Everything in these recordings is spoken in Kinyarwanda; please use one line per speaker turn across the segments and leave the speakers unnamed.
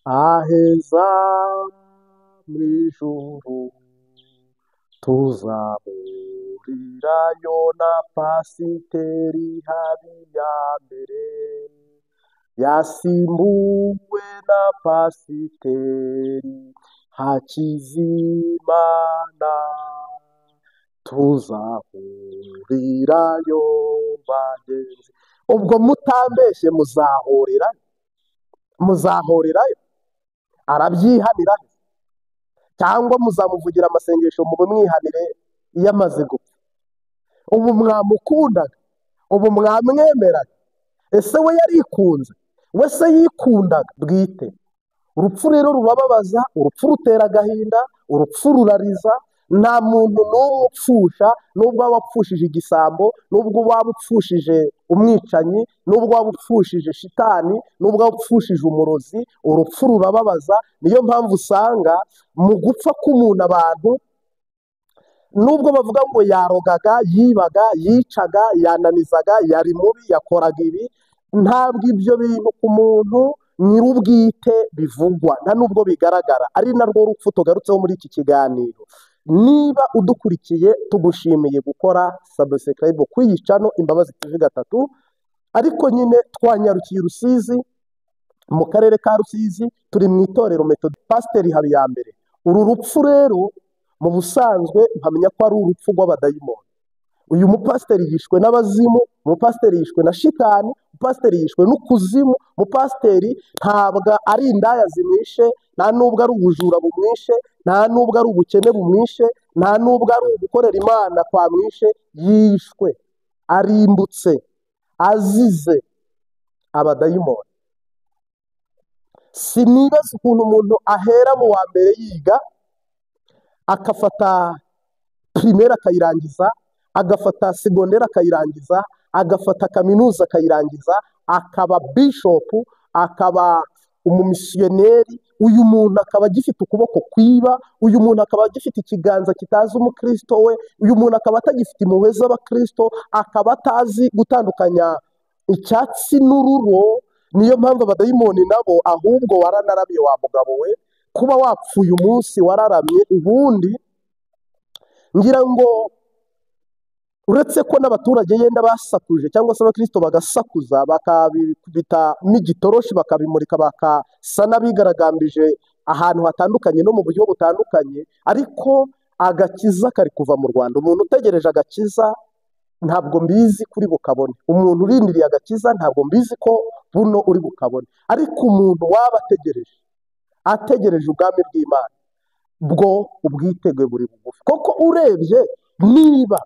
Aheza mu ijuru tuzahurirayo na Pasiteri Habiyambere, yasimbuwe na Pasiteri Hakizimana. Tuzahurirayo bagenzi. Ubwo mutambeshye muzahurirayo, arabyihanira cyangwa muzamuvugira amasengesho mu mwihanire iyo amaze gupfa? Ubu mwamukundaga, ubu mwamwemeraga, ese we yarikunze? We se yikundaga bwite? Urupfu rero rurababaza, urupfu rutera agahinda, urupfu rurariza. Nta muntu n'umwe upfusha, nubwo waba wapfushije igisambo, nubwo waba upfushije umwicanyi, nubwo waba upfushije shitani, nubwo waba upfushije umurozi, urupfu rurababaza. Niyo mpamvu usanga mu gupfa k'umuntu abantu, nubwo bavuga ngo yarogaga, yibaga, yicaga, yananizaga, yari mubi, yakoraga ibi, ntabwo ibyo bintu ku muntu nyir'ubwite bivugwa, nta nubwo bigaragara. Ari narwo rupfu tugarutseho muri iki kiganiro. Niba udukurikiye, tugushimiye gukora subscribe kuri iyi channel Imbabazi TV 3. Ariko nyine twanyarukiye Rusizi, mu karere ka Rusizi, turi mu itorero Methodiste Pasiteri Habiyambere. Uru rupfu rero mu busanzwe mpamya ko ari urupfu rw'abadayimoni. Uyu mupasiteri yishwe n'abazimu, umupasiteri yishwe na shitani, umupasiteri yishwe n'ukuzimu. Umupasiteri ntabwo ari indaya zimwishe, nta nubwo ari ubujura bumwishe, nta nubwo ari ubukene bumwishe, nta nubwo ari ugukorera Imana kwamwishe. Yishwe arimbutse azize abadayimoni. Sinibaza ukuntu umuntu ahera mu wa mbere yiga, akafata primaire akayirangiza, agafata secondaire akayirangiza, agafata kaminuza akayirangiza, akaba bishopu, akaba umumisiyoneri. Uyu muntu akaba agifite ukuboko kwiba, uyu muntu akaba agifite ikiganza kitazi umukristo we, uyu muntu akaba atagifite impuhwe z'abakristo, akaba atazi gutandukanya icyatsi n'ururo. Niyo mpamvu abadayimoni nabo, ahubwo waranaramye wa mugabo we, kuba wapfuye umunsi wararamye. Ubundi ngira ngo uretse ko n'abaturage yenda basakuje, cyangwa se abakristo bagasakuza, bakabita n'igitoroshi, bakabimurika, bakasa n'abigaragambije ahantu hatandukanye no mu buryo butandukanye, ariko agakiza kari kuva mu Rwanda. Umuntu utegereje agakiza ntabwo mbizi kuri bukabone, umuntu urindiriye agakiza ntabwo mbizi ko buno uri bukabone. Ariko umuntu waba ategereje ubwami bw'Imana, bwo ubwitegwe buri bugufi. Koko urebye, niba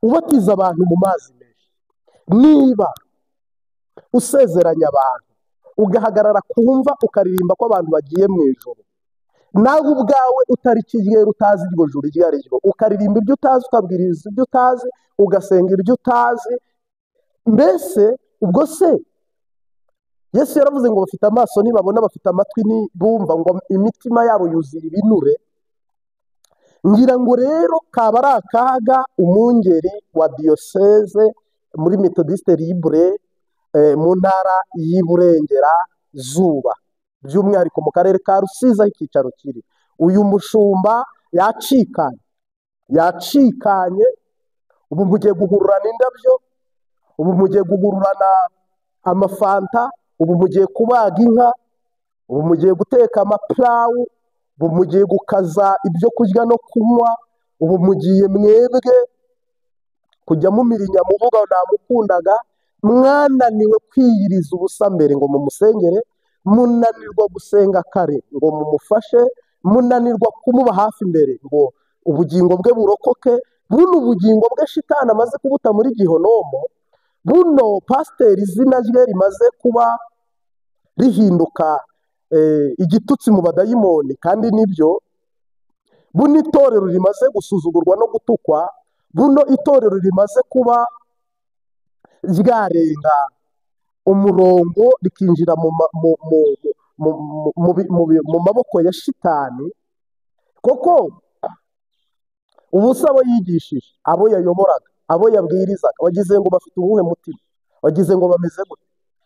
ubatiza abantu mu mazi menshi, niba usezeranya abantu, ugahagarara kumva ukaririmba ko abantu bagiye mu ijuru, nawe ubwawe utari kigera, utazi iryo juru iryo ari ryo, ukaririmba ibyo utazi, ukabwiriza ibyo utazi, ugasenga ibyo utazi, mbese ubwo se Yesu yaravuze ngo bafite amaso ntibabona, bafite amatwi ntibumva, ngo imitima yabo yuzuye ibinure. Ngira ngo rero kaba ari akaga umwungeri wa diyoseze muri Methodiste Libre mu ntara y'Iburengerazuba, by'umwihariko mu karere ka Rusizi aho icyicaro kiri. Uyu mushumba yacikanye, yacikanye. Ubu mugiye guhururana indabyo, ubu mugiye guhururana amafanta, ubu mugiye kubaga inka, ubu mugiye guteka amapirawu, ubu mugiye gukaza ibyo kurya no kunywa, ubu mugiye mwebwe kujya mumira inyama uvuga namukundaga. Mwananiwe kwiyiriza ubusa mbere ngo mumusengere, munanirwa gusenga kare ngo mumufashe, munanirwa kumuba hafi mbere ngo ubugingo bwe burokoke. Buno ubugingo bwe shitani amaze kubuta muri gihonomo, buno pasiteri izina rye rimaze kuba rihinduka igitutsi mu badayimoni, kandi nibyo. Buno itorero rimaze gusuzugurwa no gutukwa, buno itorero rimaze kuba ryarenga umurongo rikinjira mu maboko ya shitani. Koko ubusa abo yigishije, abo yayoboraga, abo yabwirizaga, wagize ngo bafite uwuhe mutima? Wagize ngo bameze gute?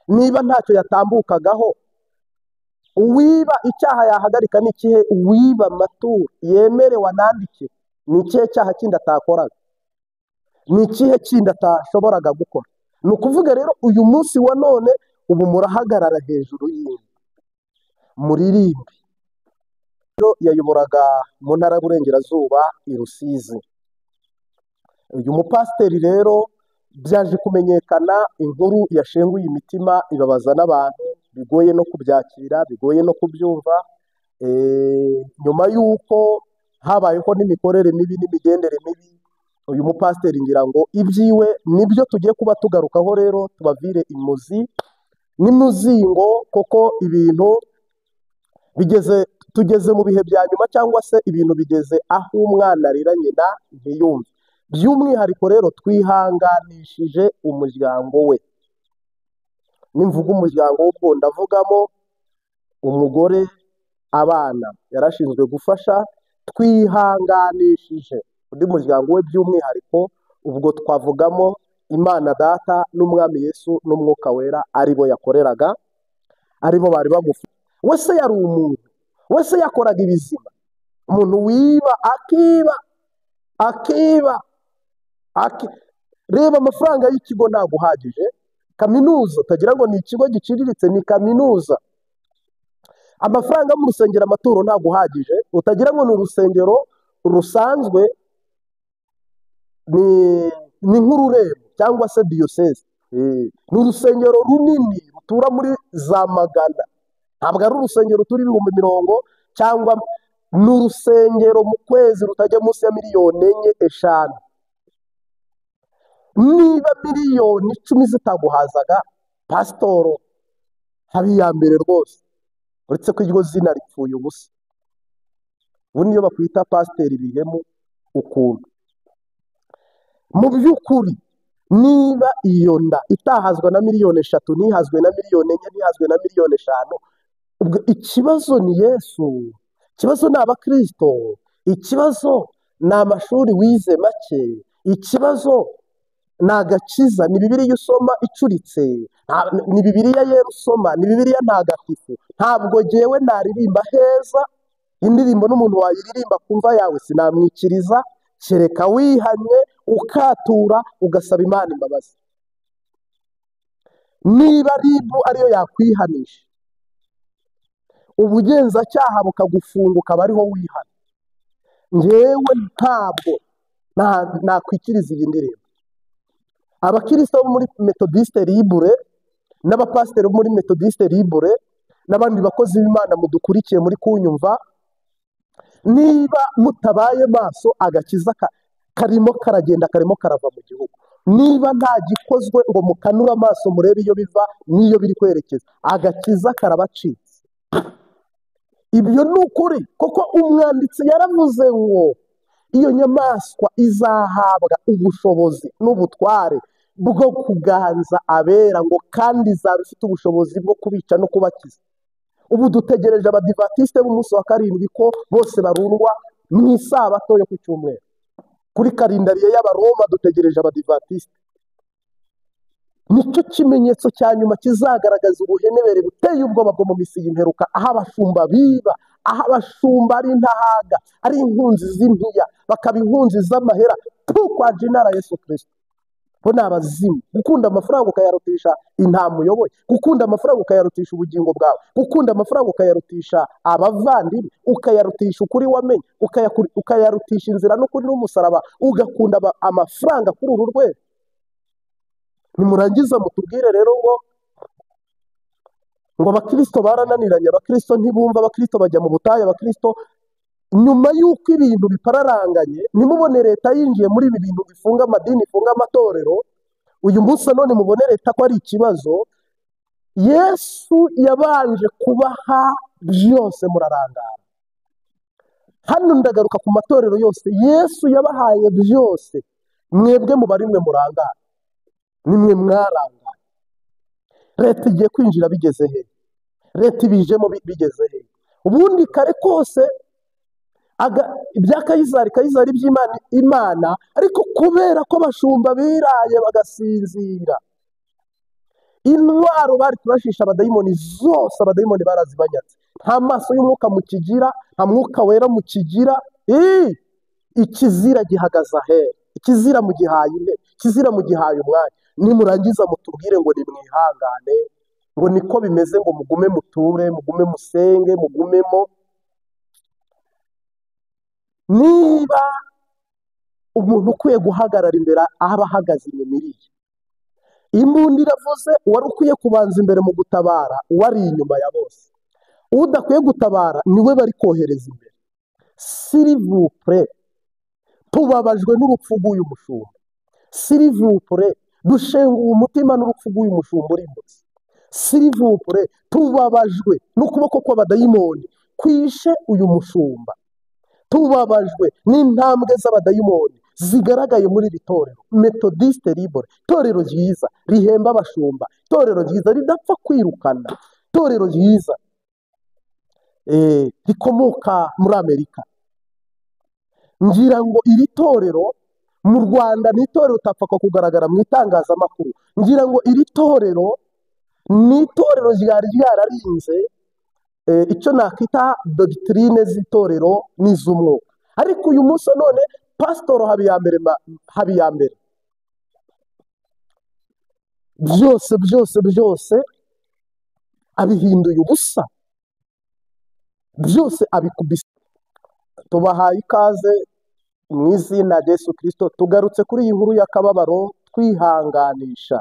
Niba ntacyo yatambukagaho, Uwiba icyaha yahagarika ni ikihe? Uwiba amaturo yemerewe anandike, ni ikihe cyaha kindi atakoraga? Ni ikihe kindi atashoboraga gukora? Ni ukuvuga rero uyu munsi wa none ubu murahagarara hejuru y'imva muririmbe. Yayoboraga mu ntara y'Uburengerazuba i Rusizi. Uyu mupasiteri rero byaje kumenyekana, inkuru yashenguye imitima ibabaza n'abantu, bigoye no kubyakira, bigoye no kubyumva. Nyuma y'uko habayeho n'imikorere mibi n'imigendere mibi, uyu mupasiteri ngira ngo ibyiwe nibyo tugiye kuba tugarukaho rero, tubavire imuzi n'imuzingo, kuko ibintu bigeze, tugeze mu bihe bya nyuma, cyangwa se ibintu bigeze aho umwana arira nyina ntiyumve. By'umwihariko rero twihanganishije umuryango we. Nimvuga umuryango w'ubwo ndavugamo umugore, abana yarashinzwe gufasha. Twihanganishije undi muryango we by'umwihariko, ubwo twavugamo Imana Data n'Umwami Yesu n'Umwuka Wera, aribo yakoreraga, aribo bari bamufi. Wese yari umuntu, wese yakoraga ibizima. Umuntu wiba akiba akiba reba amafaranga y'ikigo ntabwo uhagije. Kaminuza utagira ngo ni ikigo giciriritse, ni kaminuza. Amafaranga mu rusengero, amaturo ntabwo uhagije, utagira ngo ni urusengero rusanzwe, ni nk'ururembo cyangwa se diyoseze. Ni urusengero runini rutura muri za magana, ntabwo ari urusengero turi 50,000 cyangwa ni urusengero mu kwezi rutajya munsi ya 4 5 miliyoni. Niba 10 miliyoni zitaguhazaga, pasitoro habe iya mbere rwose, uretse ko iryo zina ripfuye ubusa. Ubu niyo bakwita pasiteri bihemu ukuntu. Mu by'ukuri niba iyo nda itahazwa na 3 miliyoni, ntihazwe na 4 miliyoni, ntihazwe na 5 miliyoni, ubwo ikibazo ni Yesu, ikibazo ni abakristo, ikibazo ni amashuri wize make, ikibazo ni agakiza, ni Bibiliya usoma icuritse, ni Bibiliya yera usoma, ni Bibiliya ntagatifu. Ntabwo jyewe naririmba heza indirimbo n'umuntu wayiririmba kumva yawe sinamwikiriza, kereka wihanye ukatura ugasaba Imana imbabazi. Niba ribu ariyo yakwihanisha, ubugenzacyaha bukagufunga ukaba ariho wihana, njyewe ntabwo nakwikiriza iyi ndirimbo. Abakristo bo muri Methodiste Libre n'abapasiteri bo muri Methodiste Libre n'abandi bakozi b'Imana mudukurikiye muri kunyumva, niba mutabaye maso agakiza karimo karagenda, karimo karava mu gihugu. Niba nta gikozwe ngo mukanure amaso murebe iyo biva n'iyo biri kwerekeza, agakiza karabacitse. Ibyo ni ukuri, kuko umwanditsi yaravuze ngo iyo nyamaswa izahabwa ubushobozi n'ubutware bwo kuganza abera, ngo kandi izaba ifite ubushobozi bwo kubica no kubakiza. Ubu dutegereje abadivatiste b'umunsi wa 7 ko bose barundwa mu isabato yo ku cyumweru. Kuri kalendariye y'Abaroma dutegereje abadivatiste. Nicyo kimenyetso cya nyuma kizagaragaza ubuhenebere buteye ubwoba bwo mu minsi y'imperuka, aho abashumba biba, aho abashumba ari intahaga, ari inkunzi z'impiya, bakaba inkunzi z'amahera kwa jinara Yesu Kristo. Bo ni abazimu. Gukunda amafaranga ukayarutisha intama uyoboye, gukunda amafaranga ukayarutisha ubugingo bwawe, gukunda amafaranga ukayarutisha abavandimwe, ukayarutisha ukuri wamenye, ukayarutisha inzira n'ukuri n'umusaraba, ugakunda amafaranga kuri uru rwego. Nimurangiza mutubwire rero ngo abakristo barananiranye, abakristo ntibumva, abakristo bajya mu butayu, abakristo nyuma y'uko ibintu bipararanganye, nimubone leta yinjiye muri ibi bintu bifunga amadini, ifunga amatorero. Uyu munsi none mubone leta ko ari ikibazo. Yesu yabanje kubaha byose murarangara. Hano ndagaruka ku matorero yose, Yesu yabahaye byose, mwebwe muba rimwe murangara, nimwe mwarangara. Leta igiye kwinjira bigeze he? Leta ibijemo bigeze he? Ubundi kare kose ibya Kayizari, Kayizari by'Imana, Imana, ariko kubera ko abashumba biraye bagasinzira, Intwaro bari kurashisha abadayimoni zose, abadayimoni barazibanyatse. Nta maso y'umwuka mukigira, nta mwuka wera mukigira. Ikizira gihagaze ahera, ikizira mugihaye intebe, ikizira mugihaye umwanya. Nimurangiza mutubwire ngo nimwihangane, ngo niko bimeze, ngo mugume muture, mugume musenge, mugumemo. Niba umuntu ukwiye guhagarara imbere aba ahagaze inyuma iriya, imbunda iravuze, uwari ukwiye kubanza imbere mu gutabara uwari inyuma ya bose, udakwiye gutabara niwe bari kohereza imbere. Sirivupure, tubabajwe n'urupfu rw'uyu mushumba. Sirivupure, dushenguwe umutima n'urupfu rw'uyu mushumba urimbutse. Sirivupure, tubabajwe n'ukuboko kw'abadayimoni kwishe uyu mushumba. Tubabajwe n'intambwe z'abadayimoni zigaragaye muri iri torero Methodiste Libre, itorero ryiza rihemba abashumba, itorero ryiza ridapfa kwirukana, itorero ryiza rikomoka muri Amerika. Ngira ngo iri torero mu Rwanda ni itorero utapfa kugaragara mu itangazamakuru. Ngira ngo iri torero ni itorero ryari ryararinze icyo nakita dogitrine z'itorero n'iz'umwuka. Ariko uyu munsi none Pasitoro Habiyambere byose byose byose abihinduye ubusa, byose abikubise. Tubahaye ikaze mu izina rya Yesu Kristo. Tugarutse kuri iyi nkuru y'akababaro twihanganisha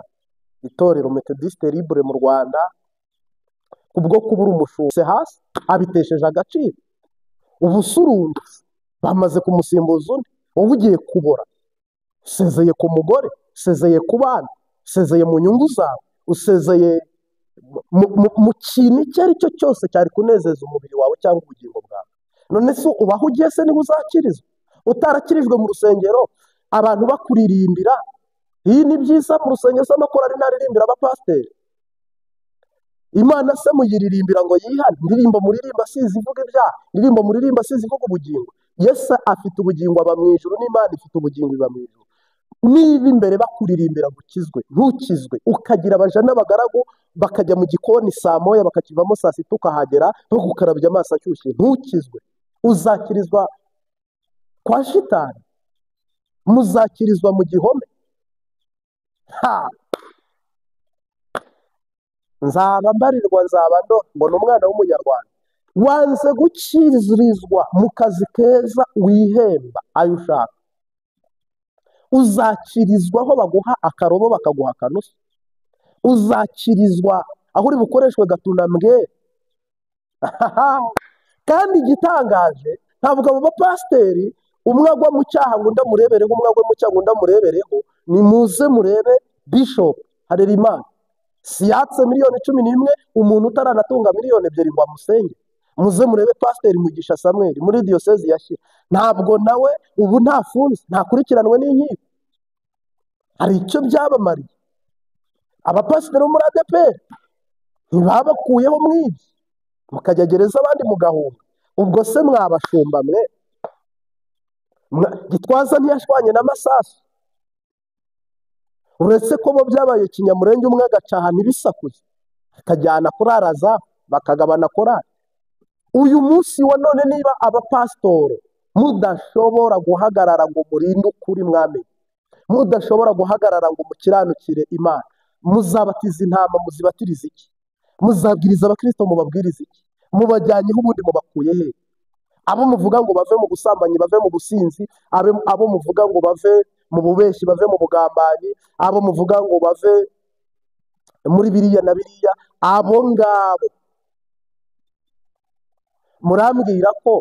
itorero Methodiste Libre mu Rwanda kubwo kubura umushumba hasi, abitesheje agaciro. Ubusurundu bamaze kumusimbuza undi. Wowe ugiye kubora, usezeye ku mugore, usezeye ku bana, usezeye mu nyungu zawe, usezeye mu kintu icyo ari cyo cyose cyari kunezeza umubiri wawe cyangwa ubugingo bwawe. None se ubaho ugiye se niba uzakirizwa? Utarakirijwe mu rusengero abantu bakuririmbira, iyi ni byiza mu rusengero se amakorari ntaririmbira abapasiteri? Imana se muyiririmbira ngo yihane? Indirimbo muririmba si izivuga ibyaha, indirimbo muririmba si izivuga ubugingo. Yesu afite ubugingo aba mu ijuru, n'Imana ifite ubugingo iba mu ijuru. Niba imbere bakuririmbira gukizwe, ntukizwe, ukagira abaja n'abagaragu bakajya mu gikoni saa moya bakakivamo saa sita ukahagera bagukarabya amaso ashyushye, ntukizwe. Uzakirizwa kwa shitani, muzakirizwa mu gihome. Nzaba mbarirwa, nzaba ndo mbona umwana w'umunyarwanda wanze gukirizwa mu kazi keza wihemba ayo ushaka. Uzakirizwa aho baguha akarobo bakaguha akanusu, uzakirizwa aho uri bukoreshwe gatunambwe. Kandi igitangaje, ntabwo abo bapasiteri umwe agwa mu cyaha ngo undi amurebereho, umwe agwa mu cyaha ngo undi amurebereho. Nimuze murebe Bishop Harerimana siyatse miliyoni 11, umuntu utaranatunga miliyoni 2 ngo amusenge. Muze murebe Pasiteri Mugisha Samuel muri diyosezi ya Shyira, ntabwo nawe ubu ntafunze, ntakurikiranwe n'inkiko. Hari icyo byabamariye? Abapasiteri bo muri ADEPR ntibabakuyeho mwibye, mukajya gereza abandi mugahunga. Ubwo se mwabashumba mwe? Gitwaza ntiyashwanye n'amasasu, uretse ko bo byabaye kinyamurenge, umwe agacaha ntibisakuze akajyana kuraraza bakagabana korari. Uyu munsi wa none niba abapasitoro mudashobora guhagarara ngo murinde ukuri mwamenye, mudashobora guhagarara ngo mukiranukire Imana, muzabatiza intama muzibatiriza iki? Muzabwiriza abakristo mubabwiriza iki? Mubajyanyeho ubundi mubakuye he? Abo muvuga ngo bave mu busambanyi, bave mu businzi, abo muvuga ngo bave mu bubeshyi, bave mu bugambanyi, abo muvuga ngo bave muri biriya na biriya, abo ngabo murambwira ko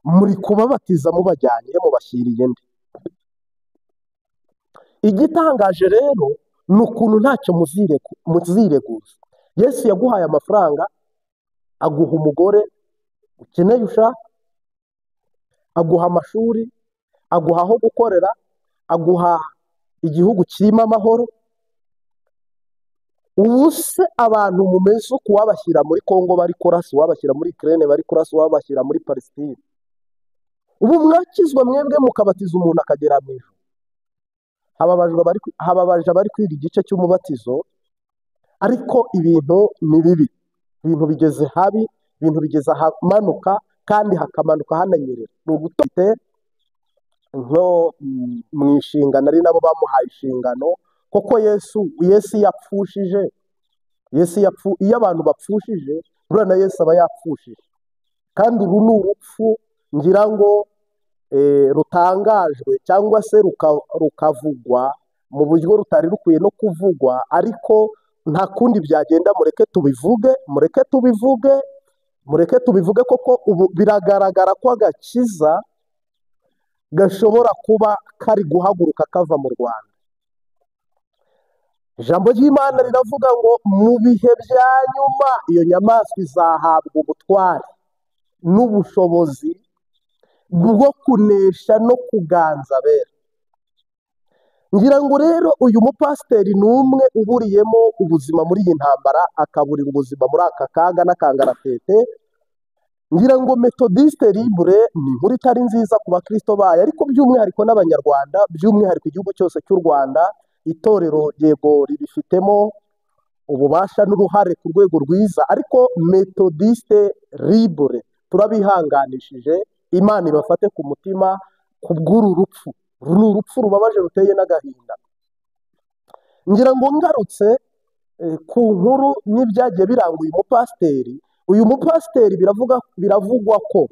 muri kubabatiza mubajyanye mubashyiriye nde? Igitangaje rero ni ukuntu ntacyo muzireguza. Yesu yaguhaye amafaranga, aguha umugore ukeneye ushaka, aguha amashuri, aguha aho gukorera, aguha igihugu kirimo amahoro. Ubu se abantu mumeze uko wabashyira muri Kongo bari kurasa, wabashyira muri Ukraine bari kurasa, wabashyira muri Palestine. Ubu mwakizwa mwebwe mukabatiza umuntu akagera mu ijuru. Hababaje abari kwiga igice cy'umubatizo, ariko ibintu ni bibi, ibintu bigeze habi, ibintu bigeze ahamanuka kandi hakamanuka hananyerera. Ni ugutite nko mu inshingano, ari nabo bamuhaye inshingano, koko Yesu yapfushije, iyo abantu bapfushije buriya na Yesu aba yapfushije. Kandi uru ni urupfu ngira ngo rutangajwe cyangwa se rukavugwa mu buryo rutari rukwiye no kuvugwa, ariko nta kundi byagenda. Mureke tubivuge, mureke tubivuge, mureke tubivuge, koko ubu biragaragara ko agakiza gashobora kuba kari guhaguruka kava mu Rwanda. Ijambo ry'Imana riravuga ngo mu bihe bya nyuma iyo nyamaswa izahabwa ubutware n'ubushobozi bwo kunesha no kuganza abera. Ngira ngo rero uyu mupasiteri ni umwe uburiyemo ubuzima muri iyi ntambara, akaburira ubuzima muri aka kaga n'akangaratete. Ngira ngo Methodiste Libre ni inkuru itari nziza ku bakristo bayo, ariko by'umwihariko n'Abanyarwanda, by'umwihariko igihugu cyose cy'u Rwanda. Itorero yego ribifitemo ububasha n'uruhare ku rwego rwiza, ariko Methodiste Libre turabihanganishije, Imana ibafate ku mutima ku bw'uru rupfu. Uru ni urupfu rubabaje ruteye n'agahinda. Ngira ngo ngarutse ku nkuru n'ibyagiye biranga uyu mupasiteri. Uyu mupasiteri biravugwa ko,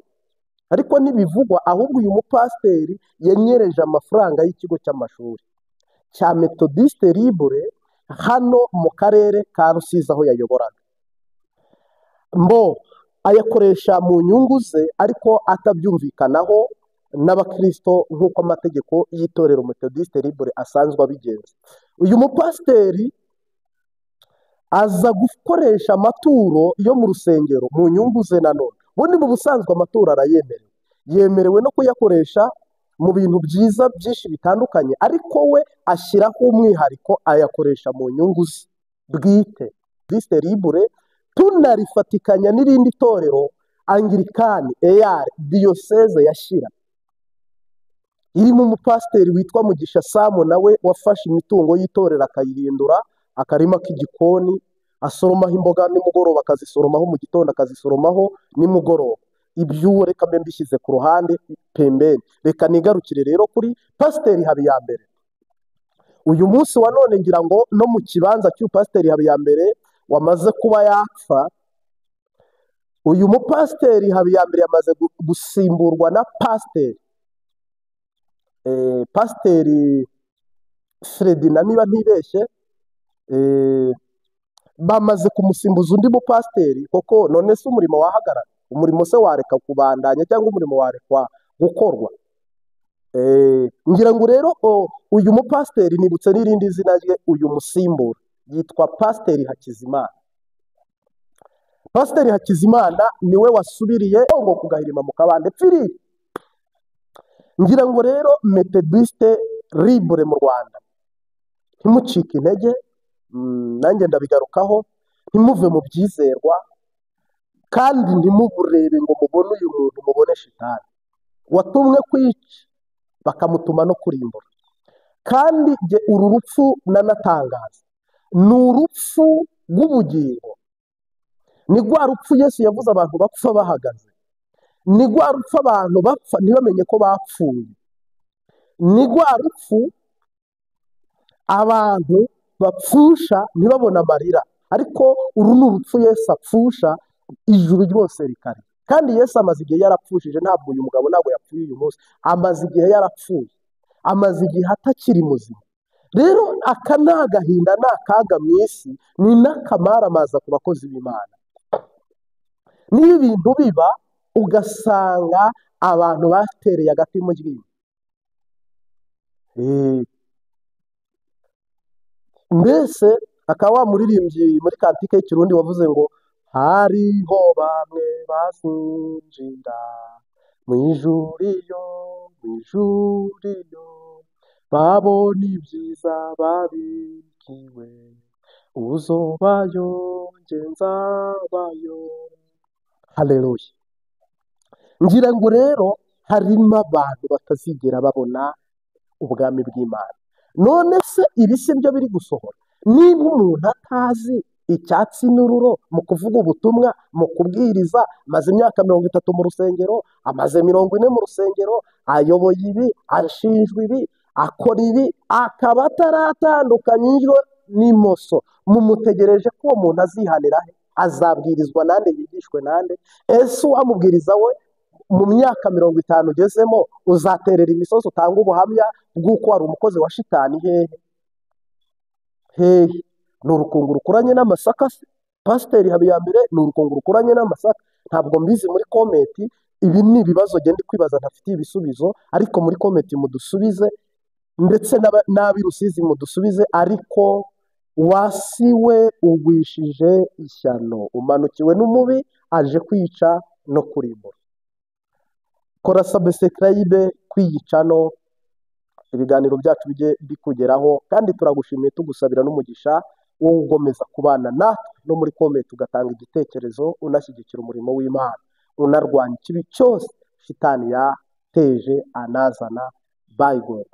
ariko ntibivugwa, ahubwo uyu mupasiteri yanyereje amafaranga y'ikigo cy'amashuri cya Methodiste Libre hano mu karere ka Rusizi aho yayoboraga. Mbo ayakoresha mu nyungu ze, ariko atabyumvikanaho n'abakristo nk'uko amategeko y'itorero Methodiste Libre asanzwe abigenza. Uyu mupasiteri aza gukoresha amaturo yo mu rusengero mu nyungu ze nanone. Ubundi mu busanzwe amaturo arayemerewe, yemerewe no kuyakoresha mu bintu byiza byinshi bitandukanye, ariko we ashyiraho umwihariko ayakoresha mu nyungu ze bwite. Methodiste Libre tunarifatikanya n'irindi torero Anglikani EAR Diyoseze ya Shyira, irimo umupasiteri witwa Mugisha Samu, nawe wafashe imitungo y'itorero akayihindura akarima k'igikoni, asoromaho imboga nimugoroba akazisoromaho mu gitondo akazisoromaho nimugoroba. Iby'uwo reka mbe mbishyize ku ruhande pembeni, reka nigarukire rero kuri Pasiteri Habiyambere. Uyu munsi wa none ngira ngo no mu kibanza cy'uyu Pasiteri Habiyambere wamaze kuba yapfa, uyu mupasiteri Habiyambere yamaze gusimburwa na pasiteri Pasiteri Ferdinand, niba ntibeshye, bamaze kumusimbuza undi mupasiteri. Koko none se umurimo wahagarara? Umurimo se wareka kubandanya cyangwa umurimo warekwa gukorwa? Ngira ngo rero uyu mupasiteri, nibutse n'irindi zina rye, uyu musimbura yitwa Pasiteri Hakizimana. Pasiteri Hakizimana niwe wasubiriye ngo kugahirima mu kabande pfiri. Ngira ngo rero Methodiste Libre mu Rwanda, ntimucike intege, nanjye ndabigarukaho, ntimuve mu byizerwa, kandi ntimuburebe ngo mubone uyu muntu, mubone shitani watumwe kwica bakamutuma no kurimbura. Kandi uru rupfu nanatangaza ni urupfu rw'ubugingo, ni rwa rupfu Yesu yavuze abantu bapfa bahagaze, ni rwa rupfu abantu bapfa ntibamenye ko bapfuye, ni rwa rupfu abantu bapfusha ntibabone amarira, ariko uru ni urupfu Yesu apfusha ijuru ryose rikari. Kandi Yesu amaze igihe yarapfushije, ntabwo uyu mugabo ntabwo yapfuye uyu munsi, amaze igihe yarapfuye, amaze igihe atakiri muzima. Rero aka ni agahinda, ni akaga mu isi, ni n'akamaramaza ku bakozi b'Imana. Niba ibintu biba ugasanga abantu batereye agati mu ryinyo, mbese akaba wa muririmbyi muri kantike y'ikirundi wavuze ngo hariho bamwe bazinjira mu ijuru iyo, mu ijuru iyo, babona ibyiza babikiwe, uzobayo njye nzabayo. Haleluya. Ngira ngo rero harimo abantu batazigera babona ubwami bw'Imana. None se ibi si byo biri gusohora? Niba umuntu atazi icyatsi n'ururo mu kuvuga ubutumwa, mu kubwiriza, amaze imyaka 30 mu rusengero, amaze 40 mu rusengero, ayoboye ibi, ashinjwa ibi, akora ibi, akaba ataratandukanya indyo n'imoso, mumutegereje ko uwo muntu azihanira he? Azabwirizwa nande? Yigishwe nande? Ese uwamubwiriza we mu myaka 50 ugezemo uzaterera imisozi utanga ubuhamya bw'uko wari umukozi wa shitani? Hehe hehe? Ni urukungu rukuranye n'amasaka se? Pasiteri Habiyambere ni urukungu rukuranye n'amasaka? Ntabwo mbizi. Muri comment, ibi ni ibibazo genda kwibaza ntafitiye ibisubizo, ariko muri comment mudusubize, ndetse n'ab'i Rusizi mudusubize. Ariko wasiwe ugwishije ishyano, umanukiwe n'umubi aje kwica no kurimbura. Kora subscribe kwiyica no ibiganiro byacu bijye bikugeraho, kandi turagushimiye, tugusabira n'umugisha wo ugomeza kubana natwe no muri comment ugatanga igitekerezo, unashyigikira umurimo w'Imana, unarwanya ikibi cyose shitani yateje anazana. By God.